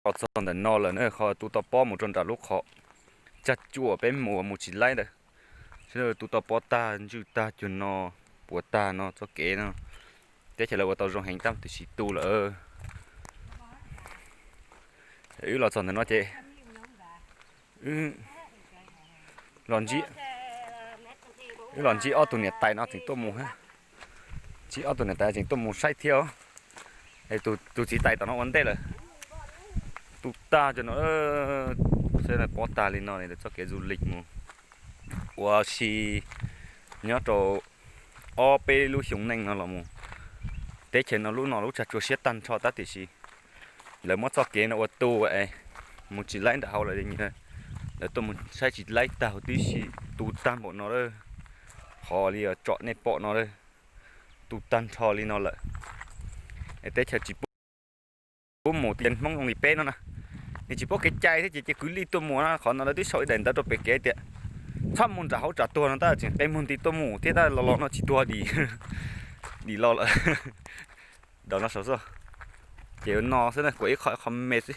Los txog ntawm no lawm na, qhov tu toj pob mus rau nram lub qhov tsag cuam peb mus mus tsis laib ntawd. Sawv daws tu toj pob tag, ntswj tag cuag no, puas tag no txoj kev no. Teb chaws lawv ua tau zoo heev tab tiam sis tu lawm. Wb los txog ntawm no ces wb los ntsib, wb los ntsib ob tug niam tais no tseem tuaj mus, ntsib ob tug niam tais tseem tuaj mus saib thiab os. Tus txiv tais tom no ua ntej lawm, tu tag cuag no, pob tag li no li ntawd txoj kev du lịch mus ua si nyob rau ob peb lub xyoo neej no los mus. Teb chaws no lub no lub tsag tsuag siab tag nrho tab tiam sis lawv muab txoj kev no ua tu es mus tsis laib nram hauv lawm li. Lawv tuaj mus saib tsis laib tag huv tib si, tu tag npaum no lawm. Qhov li tsom nej pom no lawm, tu tag nrho li no lawm. Es teb chaws tsis pub mus, tib Hmoob zoo li peb no na, nws tsis paub kev cai thiab ces cia kwv lij tuaj mus na. Qhov no lawv twb sau ib daim ntawv rau pem kev tias txhob mus nram hauv tsam tuag no tab tseem qe muag nti tuaj mus thiab tab los los no tsis tuag dim, dim los lawm. Daus no saum xwb, ces no xwb na, kuam ib qho ib qho me xwb.